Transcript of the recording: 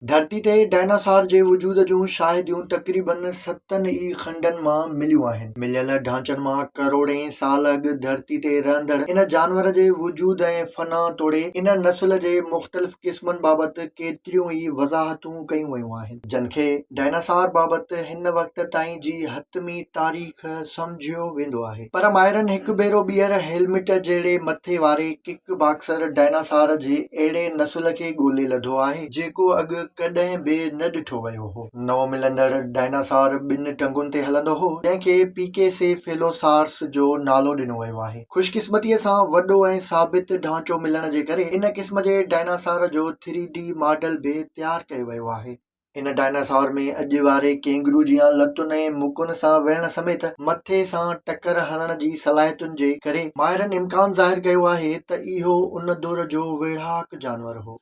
ڌرتي تي ڊائناسار جي وجود جون شاهديون تقريبن ستن ئي کنڊن مان مليون آهن. مليل ڍانچن مان ڪروڙين سال اڳ ڌرتي تي رهندڙ ان جانور جي وجود ۽ فنا توڙي ان نسل جي مختلف قسمن بابت ڪيتريون ئي وضاحتون ڪيون ويون آهن، جن کي ڊائناسار بابت هن وقت تائين جي حتمي تاريخ سمجهيو ويندو آهي. پر ماهرن هڪ ڀيرو ٻيهر هيلمٽ جهڙي مٿي واري ڪڪ باڪسر ڊائناسار جي اهڙي نسل کي ڳولي لڌو آهي، جيڪو اڳ ڪڏهن به نه ڏٺو ويو هو. نئون ملندڙ ڊائناسار ٻن ٽنگن تي هلندو هو، جنهن کي پيڪيسيفيلوسارس جو نالو ڏنو ويو آهي. خوش قسمتيء سان وڏو ۽ ثابت ڍانچو ملڻ جي ڪري ان قسم جي ڊائناسار جو ٿري ڊي ماڊل به تيار ڪيو ويو آهي. ان ڊائناسور ۾ اڄ واري ڪينگرو جيان لتن ۽ مڪن سان وڙهڻ سميت مٿي سان ٽڪر هڻڻ جي صلاحيتن جي ڪري ماهرن امڪان ظاهر ڪيو آهي ته اهو ان دور جو ويڙهاڪ جانور هو.